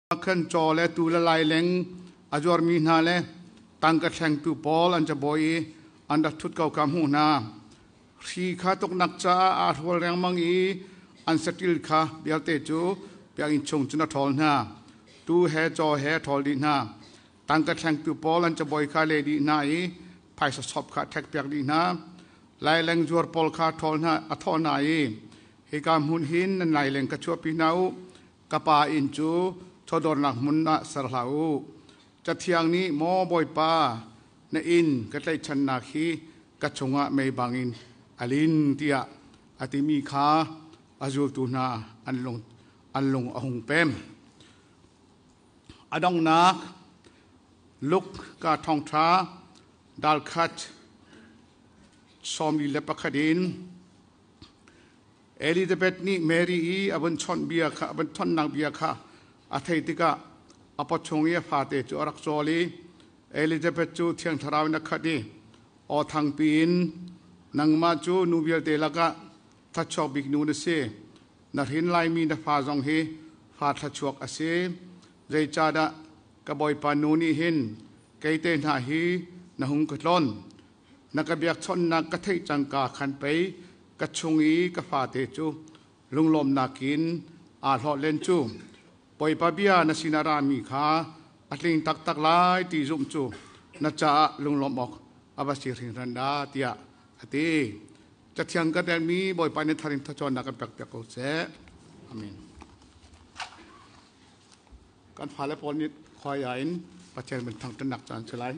Khan caw le tuu le laileng a zuarmi hna le tangka thlengtu pawl an cabawi i an rak ṭhut ko kha a hmuh hna. Hri kha tuknak caah aa hrual riangmang i an saṭil kha vialte cu biakinn chung cun a ṭhawl hna. Tuu he caw he a ṭhawl dih hna. Tangka thlengtu pawl an cabawi kha a leh dih hna i phaisa sop kha a ṭhekpiak dih hna. Laileng zuar pawl kha a ṭhawl hna, a thawh hna i, Hika hmun hin nan laileng ka chuahpi hna u. Ka pa inn cu chawdawrnak hmun ah ser hlah u. Cathiang nih, Maw Bawipa, na inn ka tlaihchannak hi ka chungah mei bangin a lin, tiah a timi kha a zultu hna an lung a hung pem. A donghnak Luke ka thawngṭha dal khat 41 in Elizabeth nih Mary i a vun chawnh bia kha a vun chawnhnak bia kha a theih tikah a pawchung i a fate cu a rak cawl i Elizabeth cu Thiang Thlarau in a khat i aw thangpi in, Nangmah cu nu vialte lakah thluachuak bik nu na si. Na hrin laimi na fa zong hi fa thluachuak a si. Zeicahdah ka Bawipa nu nih hin kei te hna hi na hung ka tlawn? Na ka biakchawnhnak ka theih cangka khan pei ka chung i ka fate cu lunglawmnak in aa hlawh len cu. Bawipa bia na sinah rami kha a tling taktak lai ti zumh cu na caah lunglawmh awk a va si hringhran dah, tiah a ti. Cathiang kan relmi Bawipa nih thar in thawcawnnak kan pekpiak ko seh. Amen. Kan fale pawl nih khoia in Pathian min thangṭhatnak caan si lai.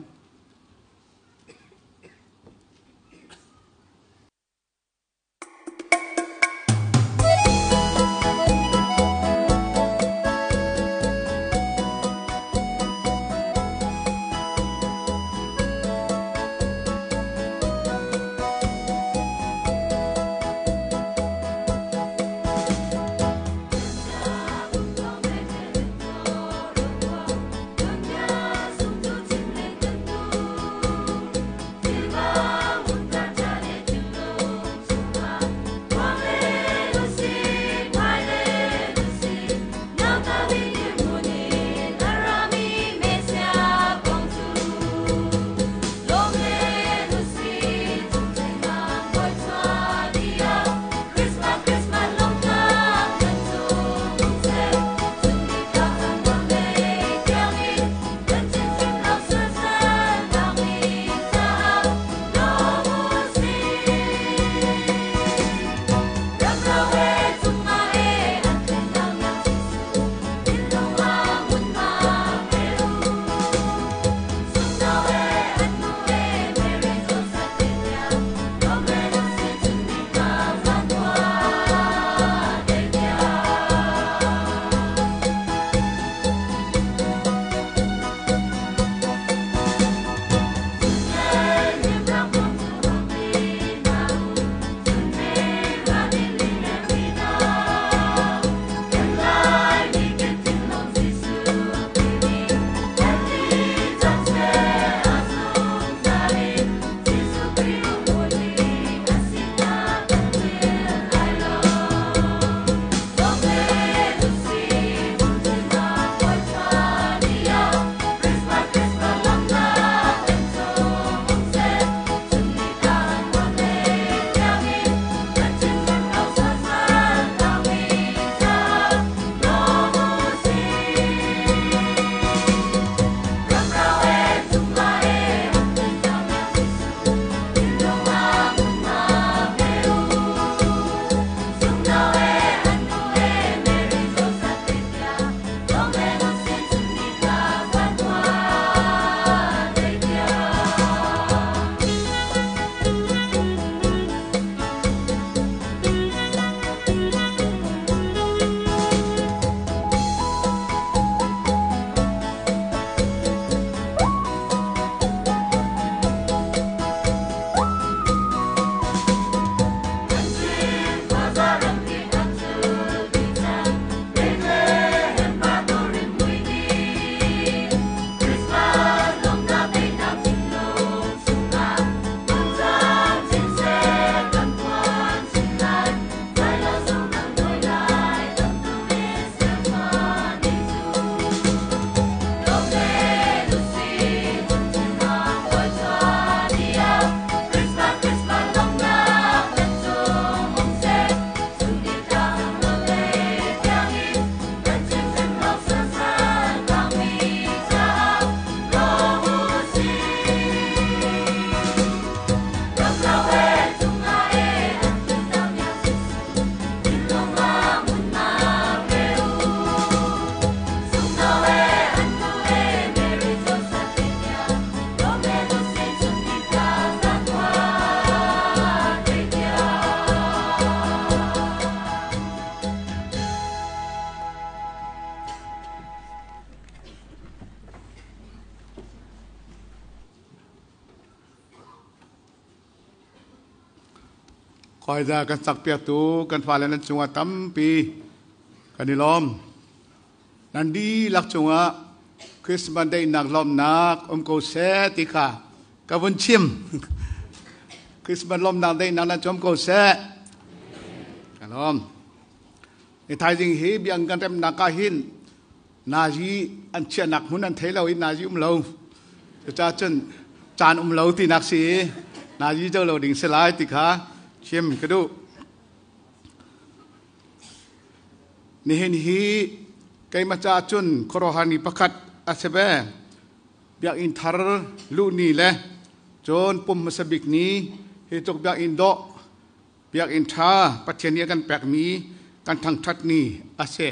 Khuaiza kan sakpiaktu kan fale nan cungah tampi kan i lawm. Nan dihlak cungah Christmas daihnak lawmhnak um ko seh ti kha ka vun chim. Christmas lawmhnak daihnak nan cum ko seh. Ka lawm. Ni thaizing hi biang kan remnak ah hin nazi an chiahnak hmun an thei lo i nazi um lo. Cucaah cun caan um lo tinak si i nazi jo lo ding si lai ti kha chim ka duh. Nihin hi keimah caah cun khuaruahhar ni pakhat a si ve. Biakinn thar luh ni le cun pum hmasa bik ni hi tluk biakinn dawh biakinn ṭha Pathian nih a kan pekmi kan thangṭhat ni a si.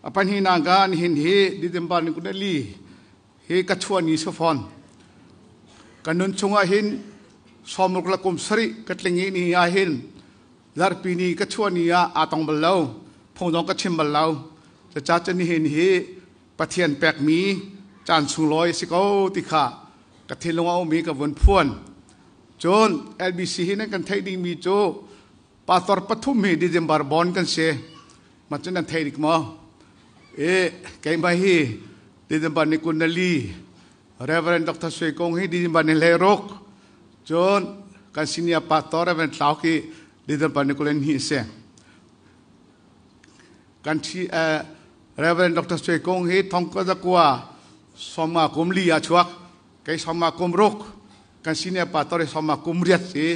A pahnihnak ah nihin hi December ni 24 hi ka chuah ni si fawn. Ka nun chungah hin sawmruk le kum sarih ka tling i ni ah hin zarhpi ni ka chuah ni ah aa tong bal lo. Phung zong ka chim bal lo. Cucaah cun nihin hi Pathian pekmi caan sunglawi a si ko ti kha ka thinlung a ummi ka vun phuan. Cun LBC hi nan kan theih dingmi cu pastor pathum hi December born kan si. Mah cu nan thei dik maw? E keimah hi December ni 24 Reverend Dr. Sui Kung hi December ni 16 cun kan senior pastor Reverend Tlau khi December ni 22 si. Kan thi Reverend Dr. Sui Kung hi thong zakua soma kum li a chuak kei soma kum ruk kan senior pastor hi soma kum riat si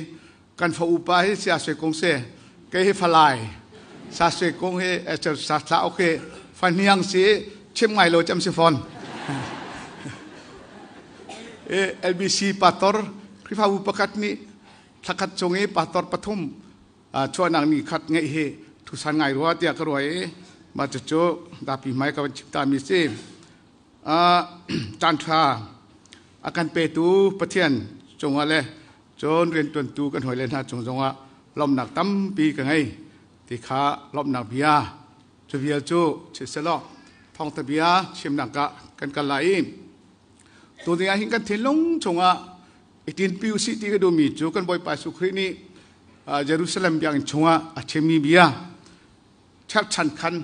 kan fa upa hi sia sui kung si kei hi falai sa sui kung hi sa thla ok fa hniang si chim ngai lo cem si fon e LBC pastor Khrihfabu pakhat nih thlakhat chung i pastor pathum chuahnak ni khat ngeih hi thusan ngai rua tiah ka ruai i mah cucu dapi hmai ka van chim ta mi si. Caan ṭha a kan petu Pathian cungah le cun rianṭuantu kan hawile hna cung zongah lawmhnak tampi ka ngei ti kha lawmhnak bia cu vial cu chim selaw thawngtha bia chimnak ah kan kal lai i tuni ah hin kan thinlung chungah i tinpi usih ti ka duhmi cu kan Bawipa Jesuh Khrih nih Jerusalem biakinn chungah a chimmi bia cherhchan khan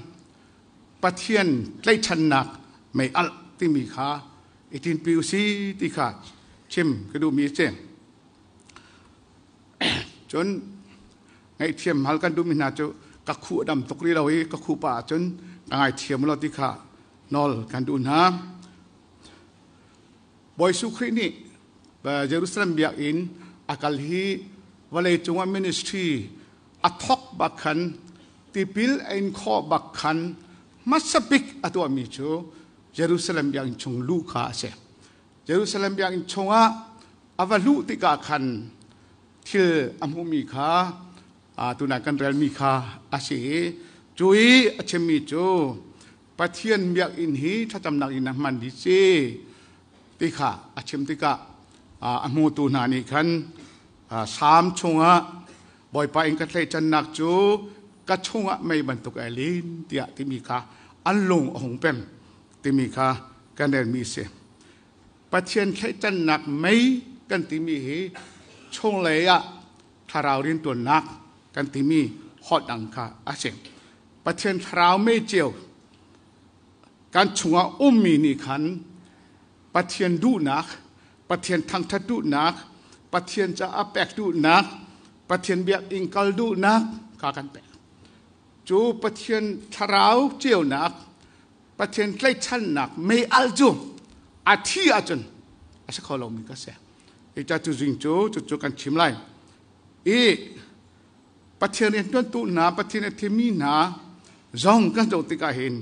Pathian tlaihchannak mei alh timi kha i tinpi u si ti kha chim ka duhmi a si. Cun ngaihthiam hal kan duhmi hna cu ka khuh a dam tuk rih lo i ka khuh pah ahcun ka ngaithiam lo ti kha nawl kan duh hna. Bawi Jesuh Khrih nih Jerusalem biakinn a kal hi vawlei cungah ministry a thawk bak khan tipil a in khawh bak khan hmasa bik a tuahmi cu Jerusalem biakinn chung luh kha a si. Jerusalem biakinn chungah a va luh tikah khan thil a hmuhmi kha tunah kan relmi kha a si i cu i a chimmi cu Pathian biakinn hi thlacamnak in a hman dih si ti kha a chim tikah a hmutu hna nih khan Salm chungah Bawipa in ka tleicannak cu ka chungah mei bantuk ai lin tiah timi kha an lung a hung pem timi kha kan relmi si. Pathian tleicannak mei kan timi hi chunglei ah thlarau riantuannak kan timi holh dang kha a si. Pathian thlarau mei ceu kan chungah ummi nih khan Pathian duhnak Pathian thangṭhat duhnak, Pathian caah pek duhnak, Pathian biakinn kal duhnak kha kan pek. Cu Pathian thlarau ceunak, Pathian tlaihchannak mei al cu a thi ahcun a si kho lomi ka si. Hi cu zing cu cucu kan chim lai. I Pathian rianṭuantu hna, Pathian a thimmi hna zong kan zoh tikah hin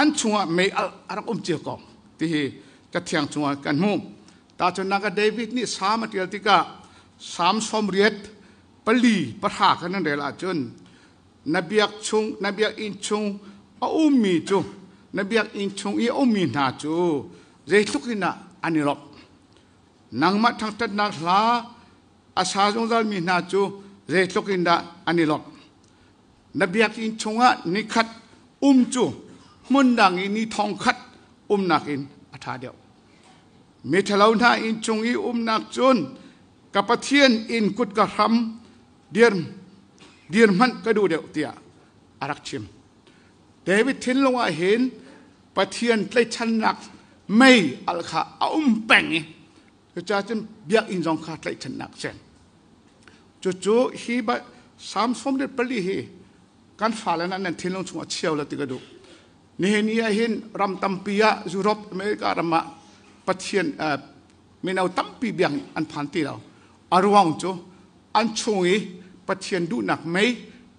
an chungah mei alh a rak um cio ko ti hi cathiang chungah kan hmuh. Tahchunhnak ah David nih Salm a ṭial tikah Salm 84 pahra kha nan rel ahcun na biak chung na biakinn chung a ummi cu na biakinn chung i a ummi hna cu zeitluk in dah an i lawmh. Nangmah thangṭhatnak hla a sa zungzalmi hna cu zeitluk in dah an i lawmh. Na biakinn chungah nikhat um cu hmun dang i ni thong khat umnak in a ṭha deuh. Miṭhalo hna inn chung i umnak cun ka Pathian inn kutka hram dir. Dir hmanh ka duh deuh tiah a rak chim. David thinlung ah hin Pathian tlaihchannak mei al kha a um peng i cucaah cun biakinn zong kha tlaihchannak a si. Cucu hi Psalm 44 hi kan fale nan thinlung chungah chiao la ti ka duh. Nihin ni ah hin ram tampi ah Europe, America ram ah Pathian mino tampi biang an phan ti lo. A ruang cu an chung i Pathian duhnak mei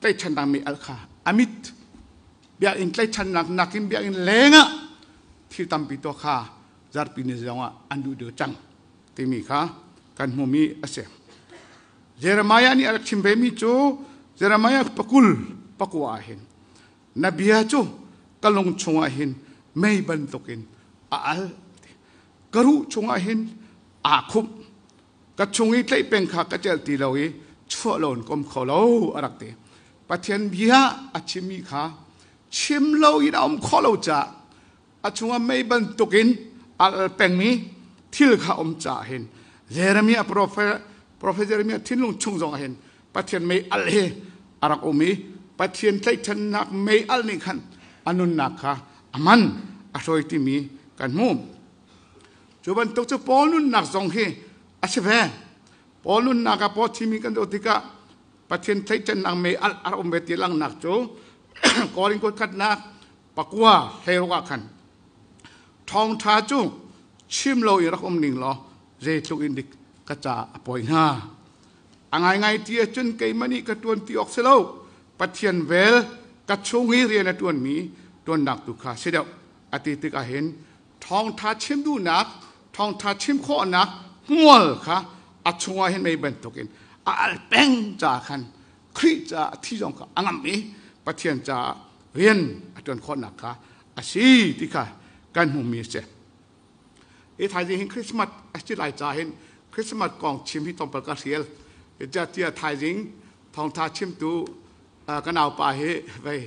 tlaihchannak mei al kha a mit. Biakinn tlaihchannak nakin biakinn lengah thil tampi tuah kha zarhpi ni zong ah an duh deuh cang timi kha kan hmumi a si. Jeremiah nih a rak chim vemi cu Jeremiah pakul pakua ah hin na bia cu ka lung chungah hin mei bantukin a al ka ruh chungah hin aa khumh ka chung i tlaih peng kha ka celh ti lo i chuah lo in ka um kho lo a rak ti. Pathian bia a chimmi kha chim lo in a um khawh lo caah a chungah mei bantukin a al pengmi thil kha um caah hin Jeremiah prophet prophet Jeremiah thinlung chung zong ah hin Pathian mei al hi a rak um i Pathian tlaihchannak mei al nih khan a nunnak kha a man a hruai timi kan hmu. Cu bantuk cu Paul nunnak zong hi a si ve. Paul nunnak ah Paul thimi kan zoh tikah Pathian tlaihchannak mei al a rak um ve ti langhnak cu Korin khatnak pakua hleiruk ah khan ṭhawngṭha cu chim lo in rak um ning law zeitluk in dik ka ca a poi hnga. A ngaingai ti ahcun keimah nih ka ṭuan ti awk si lo. Pathian vel ka chung i rian a ṭuanmi ṭuannak tu kha si deuh. A ti tikah hin ṭhawngṭha chim duhnak, ṭhawngṭha chim khawhnak hmual kha a chungah hin mei bantukin a al peng caah khan Khrih caah a thi zong kha a ngamh i Pathian caah rian a ṭuan khawhnak kha a si ti kha kan hmuhmi a si. Hi thaizing hin Christmas a si lai ca hin Christmas kong chim hi tlawmpal ka hrial. Tiah thaizing thawngtha chimtu ka naupa hi vei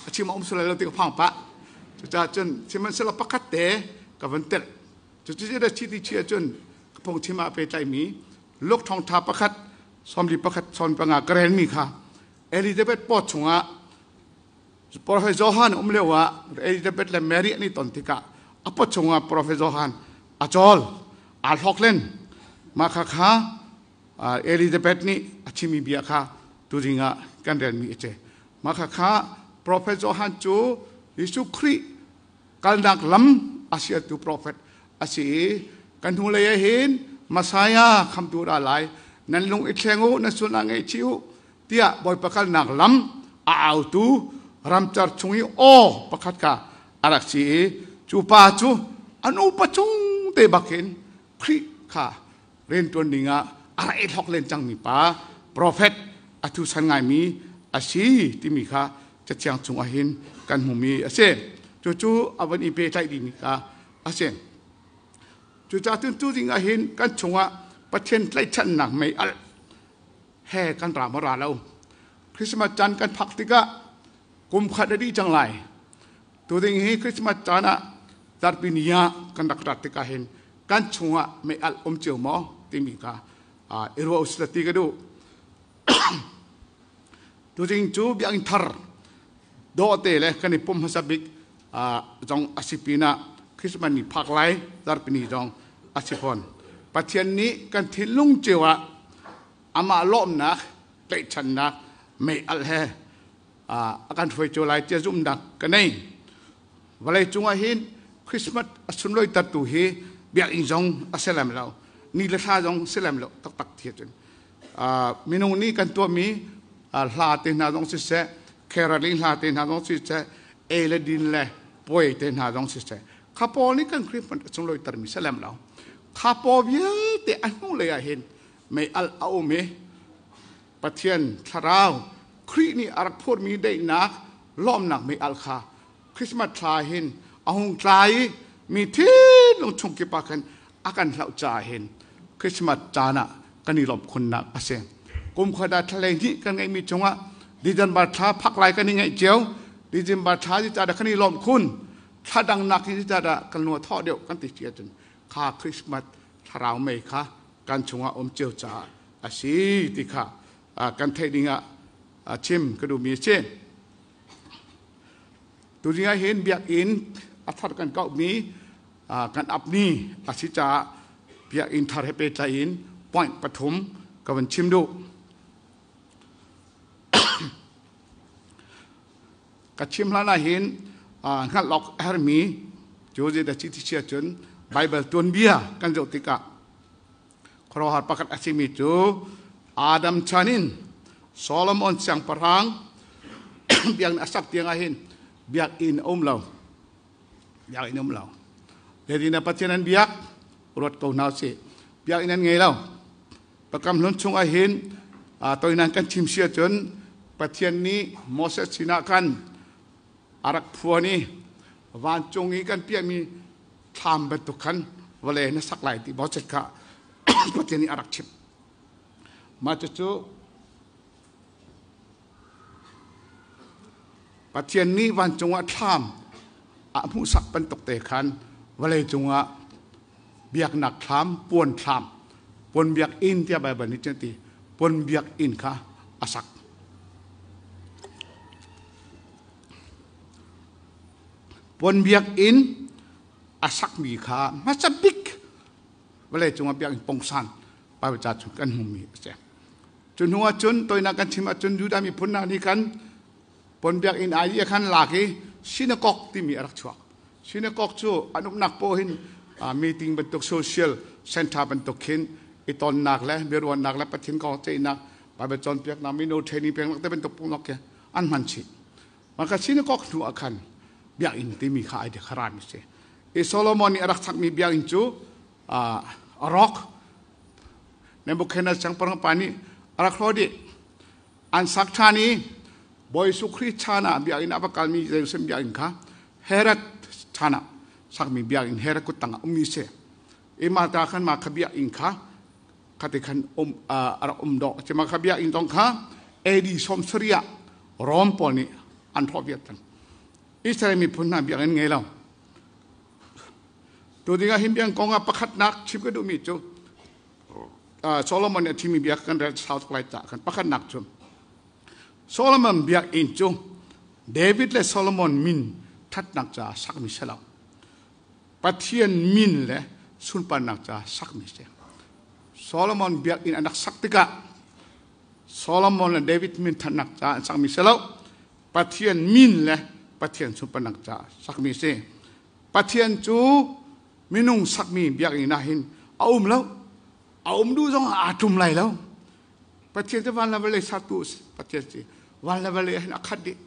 a chim a um sual lo ti ka phang pah. Cucaah cun sihmanhsehlaw pakhat te ka van telh. Cucu da chi ti chi ahcun ka phungchim ah pehtlaimi Luke thawngtha pakhat sawmli pakhat sawm panga ka relmi kha Elizabeth paw chungah Prophet Johan um lio ah Elizabeth le Mary an i ton tikah a paw chungah Prophet Johan a cawl aa hlok len mah kha kha Elizabeth nih a chimmi bia kha tuzing ah kan relmi a si mah kha kha Prophet Johan cu Jesuh Khrih kalnak lam a sialtu prophet a si i kan hnulei ah hin Messiah khamtu ra lai nan lung i thleng u nan sualnak ngaihchih u tiah Bawipa kalnak lam a autu ramcar chung i aw pakhat kha a rak si i cu pa cu an upa chung te bakin Khrih kha rianṭuan dingah a rak i hlok len cangmi pa profet a thusan ngaimi a si timi kha cathiang chungah hin kan hmumi a si. Cucu a van i pehtlaih dihmi kha a si. Cucaah cun tu ding ah hin kan chungah Pathian tlaihchannak mei alh he kan ra maw ra lo. Christmas caan kan phak tikah kum khat a dih cang lai. Tu ding hi Christmas caan ah zarhpi ni ah kan rak rat tikah hin kan chungah mei alh um cio maw timi kha i ruah usila ti ka duh. Tuzing cu biakinn thar dawhte le kan i pum hmasa bik zong a si pinah Christmas ni phak lai zarhpi ni zong a si fawn. Pathian nih kan thinlung cio ah amah lawmnak, tlaihchannak mei alh he a kan hruai cio lai tiah zumhnak ka nei. Vawlei cungah hin Christmas a sunlawitertu hi biakinn zong a si lem lo, ni le thla zong si lem lo taktak ti cun. Minung nih kan tuahmi hla te hna zong siseh, caroling hla te hna zong siseh, ei le din le puai te hna zong siseh, kha pawl nih kan Christmas a sunlawitermi si lem lo. Kha pawl vialte a hnu lei ah hin mei alh a um i Pathian thlarau Khrih nih a rak phurmi daihnak lawmnak mei alh kha Christmas thla hin a hung tla i mi thinlung chung kip ah khan a kan hlauh caah hin Christmas caan ah kan i lawmh khunnak a si. Kum khat ah thlalei hnih kan ngeihmi cungah December thla phak lai kan i ngaih cio. December thla ci caah kan i lawmh khun. Thla dang nak hi caah kan lung a thawh deuh kan ti si ahcun kha Christmas thlarau mei kha kan chungah um cio caah a si ti kha kan theih dingah. Chim ka duhmi a si. Tuzing ah hin biakinn a thar kan kauhmi kan apmi a si caah biakinn thar he pehtlai in point pathum ka van chim duh. Ka chim hlan ah hin hngalh awk a herhmi cu zeidah ci ti si ahcun Baibal tuanbia kan zoh tikah khuaruahhar pakhat a simi cu Adam chan in Solomon siangpahrang biakinn a sak tiang ah hin biakinn a um lo. Biakinn a um lo. Zeitindah Pathian an biak? Ruat ko hna usih. Biakinn an ngei lo. Biakam hlun chung ah hin toinan kan chim si ahcun Pathian nih Moses sinah khan a rak phuan i vancung i kan piahmi thlam bantuk khan vawlei na sak lai ti Moses kha Pathian nih a rak chimh. Mah cucu Pathian nih vancung ah thlam a hmuhsak bantuk te khan vawlei cungah biaknak thlam, puan thlam, puan biakinn tiah Baibal nih cun a ti. Puan biakinn kha a sak. Puan biakinn a sakmi kha hmasa bik vawlei cungah biakinn pongsan Baibal ca chung kan hmumi a si. Cu hnu ahcun toinak kan chim ahcun Judah miphun hna nih khan puan biakinn ai i khan lak i synagogue timi a rak chuak. Synagogue cu an uknak paoh hin meeting bantuk social center bantuk khin i tonnak le biaruahnak le Pathian kong ceihnak Bible cawnpiaknak mino training peknak te bantuk pumnak khi an hman chih. Maka synagogue hnu ah khan biakinn timi kha ai kha rami si. I Solomon nih a rak sakmi biakinn cu a rawk. Nebuchadnezzar siangpahrang pa nih a rak hlaw dih. An sak ṭhan i Bawi Jesuh Khrih chan ah biakinn ah va kalmi Jerusalem biakinn kha Herod chan ah sakmi biakinn Herod kut tangah ummi si. I mah ta khan mah kha biakinn kha khati khan um a rak um dawh. Cima kha biakinn zong kha AD 70 ah Rom pawl nih an hrawh viar cang. Israel miphun hna biakinn ngei lo. Tu ding ah hin biang kong ah pakhatnak chim ka duhmi cu Solomon nih a chimmi bia kan rel sau tuk lai caah khan pakhatnak cu Solomon biakinn cu David le Solomon min ṭhatnak caah sakmi si lo. Pathian min le sunparnak caah sakmi si. Solomon biakinn an rak sak tikah Solomon le David min ṭhatnak caah an sakmi si lo. Pathian min le Pathian sunparnak caah sakmi si. Pathian cu minung sakmi biakinn ah hin a um lo. A um duh zong ah aa ṭum lai lo. Pathian cu van le vawlei sertu Pathian si. Van le vawlei hin a khat dih.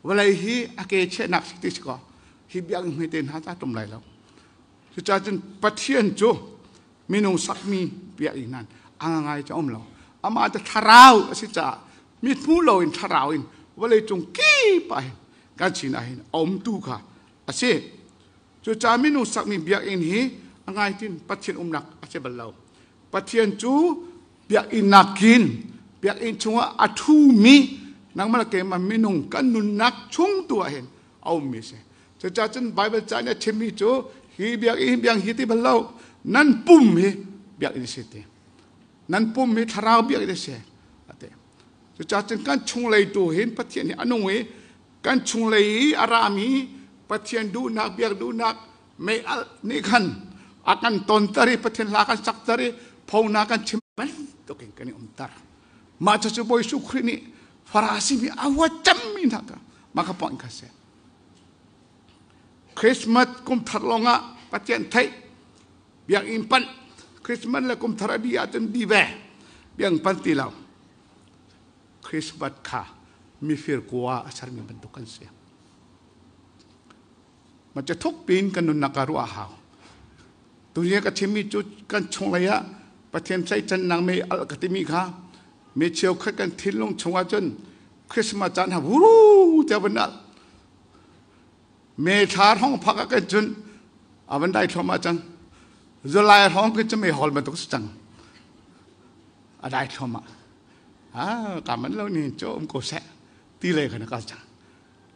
Vawlei hi a ke chehnak si ti si kaw hi biakinn hmete hna cu aa ṭum lai lo. Cucaah cun Pathian cu minung sakmi biakinn nan a ngai cu a um lo. Amah cu thlarau a si caah mit hmu loin thlarau in vawlei cung kip ah hin kan sinah hin a umtu kha a si. Cucaah minung sakmi biakinn hi a ngai tin Pathian umnak a si bal lo. Pathian cu biakinn nakin biakinn chungah a ṭhumi nangmah le keimah minung kan nunnak chung tu ah hin a ummi a si. Cucaah cun Baibal ca nih a chimmi cu hi biakinn biang hi ti bal lo nan pum hi biakinn a si ti. Nan pum hi thlarau biakinn a si a ti. Cucaah cun kan chunglei tu hin Pathian hi a nung i kan chunglei i a rami Pathian duhnak biak duhnak mei alh nih khan a kan tonter i Pathian hla kan sakter i phona kan chim bantuk in kan i umter. Mah cucu Bawi Jesuh Khrih nih Farasi mi a huat cemmi hna kha mah kha point kha si. Christmas kum thar lawngah Pathian theih biakinn panh Christmas le kum thar a dih ahcun di ve biakinn pan ti lo. Christmas kha mifir kua a sermi bantuk kan si. Ma ca thuk piin kan nunnak ah ruah a hau. Tuni ka chimmi cu kan chunglei ah Pathian tlaihchannak mei alh ka timi kha mi cheukhat kan thinlung chungah cun Christmas caan ha vuru tiah van alh. Me thla hrawng phak ah kan cun a van dai thluahmah cang. July hrawng khi cu mei hol bantuk si cang. A dai thluahmah. Ah, ka man lo ni cu um ko seh ti lei khan a kal cang.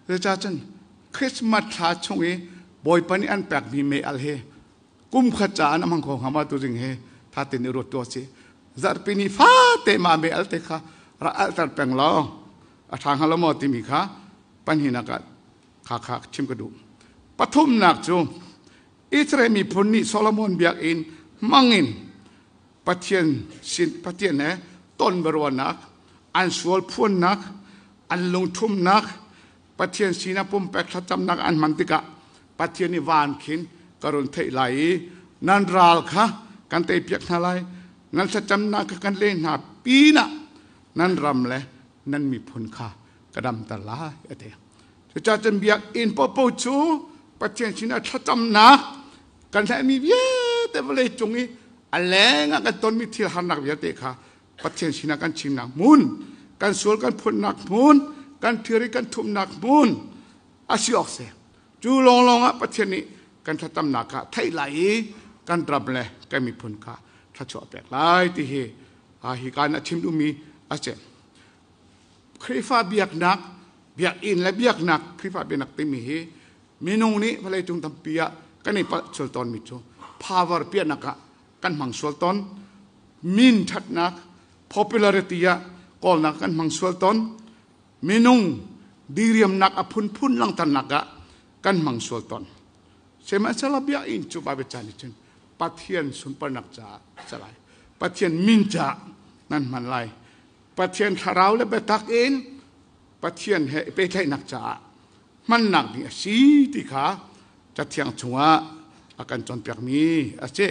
Cucaah cun Christmas thla chung i Bawipa nih an pekmi mei al hi kum khat caah an hmang kho hnga ma tu ding hi tha tein i ruat tu a si. Zarhpi ni fate mah mei al te kha rak alhter peng law. A ṭha hnga lo maw timi kha pahnihnak ah kha kha chim ka duh. Pathumnak cu Israel miphun nih Solomon biakinn hmangin Pathian sin Pathian he ton biaruahnak, an sual phuannak, an lungṭhumnak, Pathian sinah pumpek thlacamnak an hman tikah Pathian nih van khin ka run theih lai i nan ral kha kan teipiak hna lai, nan thlacamnak kha kan leh hna pinah nan ram le nan miphun kha ka damter lai a ti. Cucaah cun biakinn paohpaoh cu Pathian sinah thlacamnak kan hlehmi vialte vawlei cung i a leng ah kan tonmi thil harnak vialte kha Pathian sinah kan chimnak hmun, kan sual kan phunnak hmun, kan thilri kan thumnak hmun a si awk si. Cu lawnglawng ah Pathian nih kan thlacamnak kha theih lai i kan ram le kan miphun kha thluachuah pek lai ti hi hi kaan a chim duhmi a si. Khrihfa biaknak, biakinn le biaknak, Khrihfa biaknak timi hi minung nih vawleicung tampi ah kan i palh sual tawnmi cu power piahnak ah kan hmang sual tawn. Min ṭhatnak, popularity ah kawlnak kan hmang sual tawn. Minung diriamnak a phunphun langhternak ah kan hmang sual tawn. Sihmanhsehlaw biakinn cu Baibal ca nih cun Pathian sunparnak caah a lai. Pathian min caah nan hman lai. Pathian thlarau le biatak in Pathian he i pehtlaihnak caah hmannak ding a si ti kha Cathiang chungah a kan cawnpiakmi a si.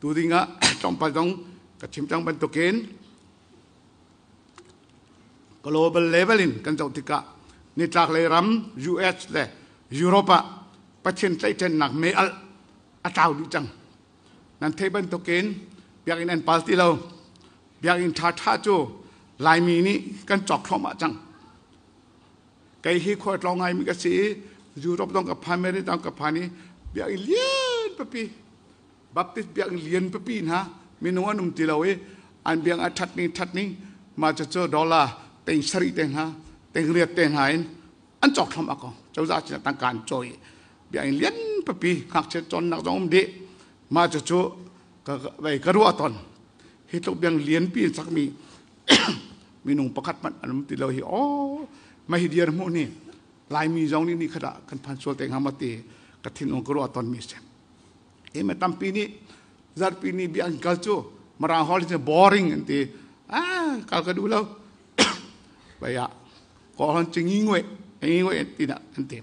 Tu dingah tlawmpal zong ka chim cang bantukin global level in kan zoh tikah nitlaklei ram US le Europe ah Pathian tlaihṭennak mei-alh a tlau dih cang. Nan theih bantukin biakinn an pal ti lo. Biakinn ṭhaṭha cu Laimi nih kan cawk thluahmah cang. Kei hi khualtlawng ngaimi ka si i Europe zong ka phan, America zong ka phan i biakinn lian pipi Baptist biakinn lian pipi hna minung an um ti lo i an biang a ṭhat ning ṭhat ning mah cucu dollar teng sarih te hna teng riat te hna in an cawk thluahmah ko. Cozah sin ah tangka an cawi. Biakinn lian pipi ngakchia cawnnak zong um dih. Mah cucu ka ruah tawn. Hi tluk biang lianpi in sakmi minung pakhat hmanh an um ti lo hi aw mah hi dir hmuh ni Laimi zong nih ni khat ah kan phan sual te hnga ma ti ka thinlung ka ruah tawnmi a si. Hi mi tampi nih zarhpi ni biakinn kal cu Mirang holh in boring an ti. Ah, kal ka duh lo. Bai ah kawlhon cu ngi ngui, ngi ngui ti dah an ti.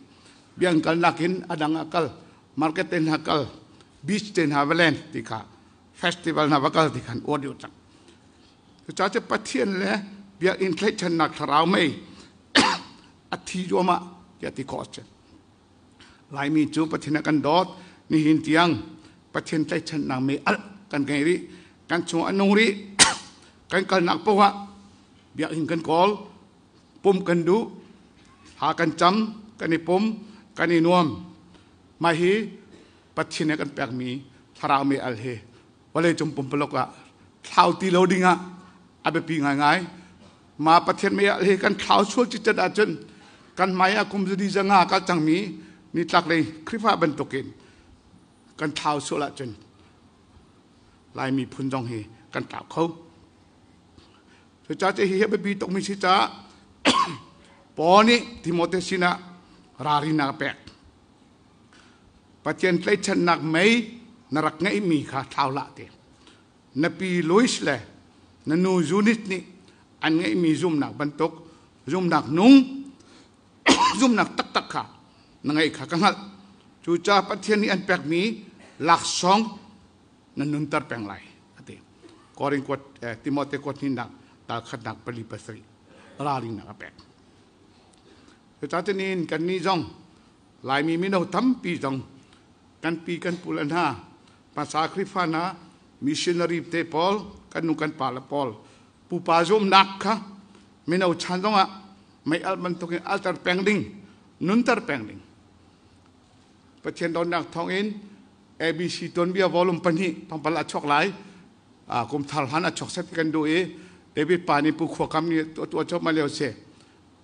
Biakinn kal nakin a dang ah kal, market te hna kal, beach te hna va len ti kha festival hna va kal ti khan uar deuh cang. Cucaah cu Pathian le biakinn tlaihchannak thlarau mei a thi zuahmah tiah ti khawh a si. Laimi cu Pathian a kan dawt. Nihin tiang Pathian tlaihchannak mei alh kan ngei rih. Kan chung a nung rih. Kan kalnak paoh ah biakinn kan kawl, pum kan duh, ha kan cam, kan i pum, kan i nuam. Mah hi Pathian nih a kan pekmi thlarau mei al hi vawleicung pumpuluk ah thlau ti lo ding ah a biapi ngaingai. Ma Pathian mei al hi kan thlau sual citcet ahcun kan hmai ah kum zadi zanga kal cangmi nitlaklei Khrihfa bantukin kan thlau sual ahcun Laimi phun zong hi kan tlau kho. Cucaah hi a biapi tukmi si caah Paul nih Timote sinah ralrinnak a pek. Pathian tlaihchannak mei na rak ngeihmi kha thlau hlah ti. Na pi Louis le na nu Eunice nih an ngeihmi zumnak bantuk zumnak nung zumnak taktak kha na ngeih kha ka hngalh. Cucaah Pathian nih an pekmi laksawng na nunter peng lai a ti. Korin kuat Timote kuat hnihnak dal khatnak pali pasarih ralringnak a pek. Cucaah cunin kannih zong Laimi mino tampi zong kan pi kan pu le hna hmasa Khrihfa hna missionary te pawl kan nu kan pa le pawl pupa zumnak kha mino chan zongah mei alh bantukin alter peng ding nunter peng ding Pathian dawtnak thawngin ABC tuanbia volume pahnih pangpal a chuak lai kum thar hlan a chuak set kan duh i David pa nih Pu Khua Kam nih tuah cawp ma lio si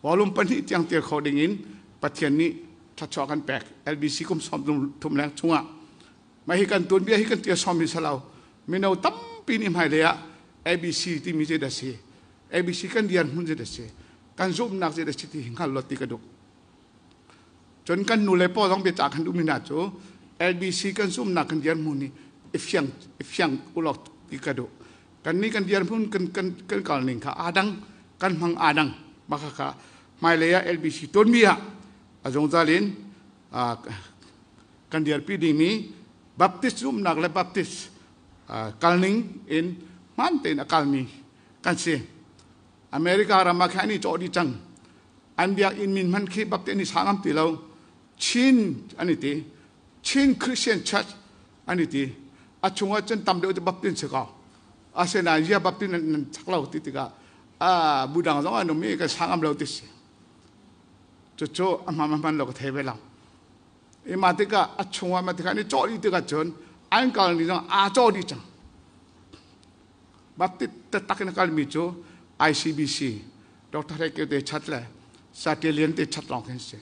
volume pahnih tiang tir kho ding in Pathian nih thluachuah kan pek LBC kum sawm thum leng chungah mah hi kan tuanbia hi kan tia sawm hi salo. Mino tampi nih hmailei ah ABC timi zei dah si, ABC kan dirhmun zei dah si, kan zumhnak zei dah si ti hi hngal lo ti ka duh. Cun kan nu le paw zong biacah kan duhmi hna cu LBC kan zumhnak kan dirhmun hi i fiang i fiang ulaw ti ka duh. Kan nih kan dirhmun kan kan kan kal ning kha aa dang, kan hmang aa dang. Mah kha hmailei ah LBC tonmi ah a zungzal in kan dirpi dingmi Baptist zumhnak le Baptist kalning in hmaan tein a kalmi kan si. America ram ah khan an i cawh dih cang. An biakinn min hmanh khi Baptist an i sa ngam ti lo. Chin an i ti. Chin Christian Church an i ti. A chungah cun tam deuh cu Baptist si ko. Asinain zia Baptist nan chak lo ti tikah bu dang zong an um i kan sa ngam lo ti si. Cucu a hman hman lo ka thei ve lo. I mah tikah a chungah mah tikah an i cawh dih tikah cun an kal ni zong aa cawh dih cang. Baptist taktak in a kalmi cu ICBC Dr. Hrei Kio te chat le Sate Lian te chat lawng khin si.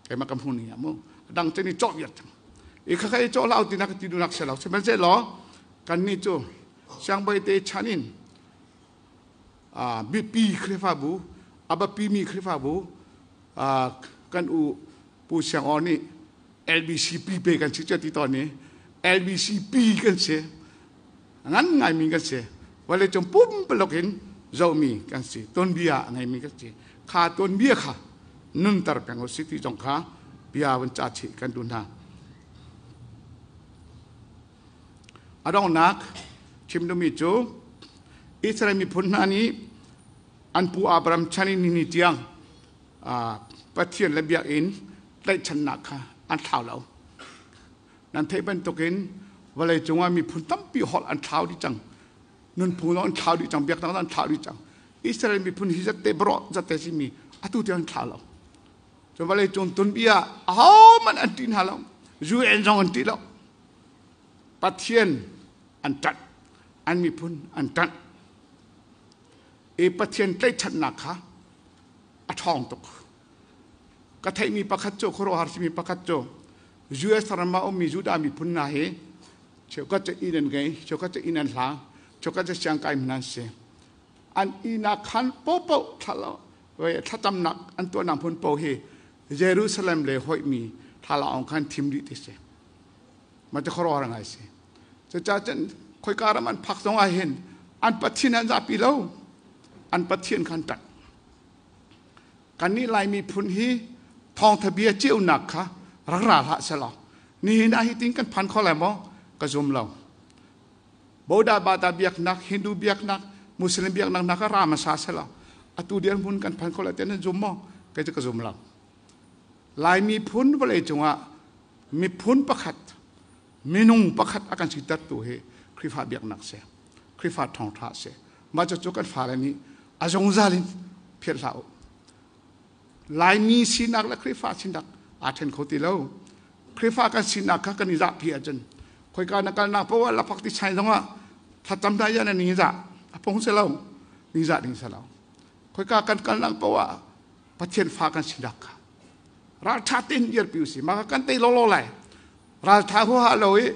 Keimah ka hmu ni ah mu. Dang cu ni cawh viar cang. I khakha i cawh hlah ti nak ti dunak si lo. Sihmanhsehlaw kan nih cu siangbawi te chan in biapi Khrihfabu, a biapimi Khrihfabu kan u Pu Siang Aw nih LBCP pe kan si ti tawn i LBCP kan si ngan ngaimi kan si vawlei cung pumpaluk in zohmi kan si tonbia a ngeimi kan si kha tonbia kha nunter peng u si ti zong kha bia van ca chih kan duh hna. A donghnak chim duhmi cu Israel miphun hna nih an pu Abraham chan in ni tiang Pathian le biakinn tlaihchannak kha an thlau lo. Nan theih bantukin vawlei cungah miphun tampi holh an thlau dih cang. Nunphung zong an thlau dih cang, biaknak zong an thlau dih cang. Israel miphun hi zatte bawrawh zatte simi atu tiang an thlau lo. Cu vawlei cung tunbia ahohmanh an ṭih hna lo. UN zong an ṭih lo. Pathian an ṭanh. An miphun an ṭanh. I Pathian tlaihchannak kha a ṭhawng tuk. Ka theihmi pakhat cu khuaruahhar simi pakhat cu US ram ah ummi Judah miphun hna hi cheukhat cu inn an ngei, cheukhat cu inn an hlang, cheukhat cu siangkai hmun an si. An ihnak khan paohpaoh thlacamnak an tuahnak hmun paoh hi Jerusalem le hoihmi thlalaawng khan thim dih ti si. Mah cu khuaruahhar ngai si. Cucaah cun khoika ram an phak zong ah hin an pathian an zapi lo. An pathian kha an ṭanh. Kannih Lai miphun hi thawngtha bia ceunak kha rak ra hlah selaw nihin ah hitin kan phan kho lai maw? Ka zum lo. Boda Bata biaknak, Hindu biaknak, Muslim biaknak hna kha ra hmasa selaw atu dirhmun kan phan kho lai tiah nan zum maw? Kei cu ka zum lo. Lai miphun vawlei cungah miphun pakhat minung pakhat a kan sitertu hi Khrihfa biaknak si. Khrihfa thawngṭha si. Mah cucu kan fale nih a zungzal in philh hlah u. Laimi sinak le Khrihfa sinak aa ṭhen kho ti lo. Khrihfa kan sinak kha kan i zahpi ahcun khoika na kalnak paoh ah laphak ti chai zongah thlacam dah yan ning zah a pong si lo ning zah ding si lo. Khoika kan kalnak paoh ah Pathian fa kan sinak kha ralṭha tein dirpi usih. Mah kan tei lawlaw lai. Ralṭha huaha lo i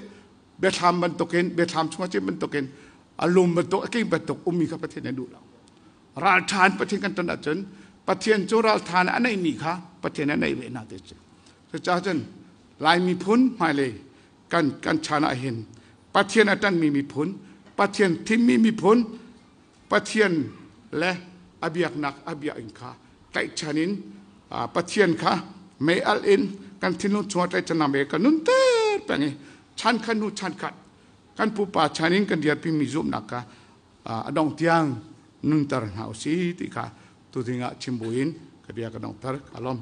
biathlam bantukin biathlam chungah cim bantukin a lum bantuk a king bantuk ummi kha Pathian nih a duh lo. Ralṭha in Pathian kan ton ahcun Pathian cu ralṭha in a neihmi kha Pathian a neih ve hna ti cu. Cucaah cun Lai miphun hmailei kan kan chan ah hin Pathian a ṭanhmi miphun, Pathian thimmi miphun, Pathian le a biaknak a biakinn kha tlaihchan in Pathian kha mei alh in kan thinlung chungah tlaihchan me kan nunter peng i chan khat hnu chan khat kan pupa chan in kan dirpimi zumhnak kha a dong tiang nunter hna usih ti kha tu ding ah chim buin ka bia ka donghter ka lawm.